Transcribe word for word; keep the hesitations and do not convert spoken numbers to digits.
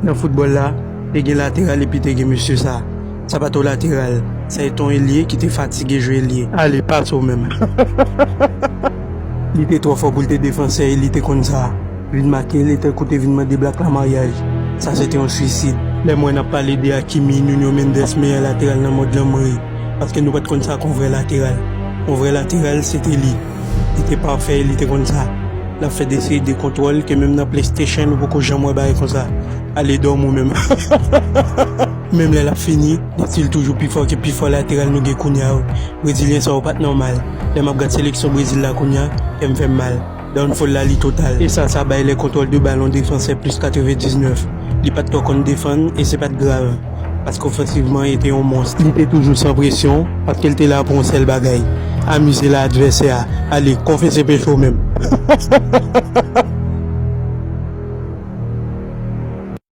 Nan foutbòl la, te gen lateral epi te gen mesye sa. Sa pa t yon lateral. Sa se te yon elye ki te fatige jwe elye. Ale, pase w menm. Li te twò fò pou l te defansè e li te konn sa. Vin make l e tankou te vin mande Black la maryaj. Sa se te yon swisid. Lè m wè n ap pale de Hakimi, Nuno Mendes, meyè lateral nan mond lan, m ri. Paske nou pa t konn sa k yon vrè lateral. Yon vrè lateral, se te li. Li te pafè e li te konn sa. L ap fè de seri de kontwòl ke menm nan PlayStation ou poko janm wè bagay konsa. Ale dòmi w menm. Menm lè l ap fini, li stil toujou pi fò ke pi fò lateral nou gen kounye a yo. Brezilyen sa yo pa t nòmal. Lè m ap gad seleksyon Brezil la kounye a, kè m fè m mal. Downfall la li total. E sa, sa bay lè kontwòl de balon defansè plis katrevendiznèf. Li pa t twò konn defann e se pa t grav. Paske ofansivman, li te yon mons. Li te toujou san presyon, paske l te la pou yon sèl bagay. Amize la advèsè a. Ale, konfese peche w menm.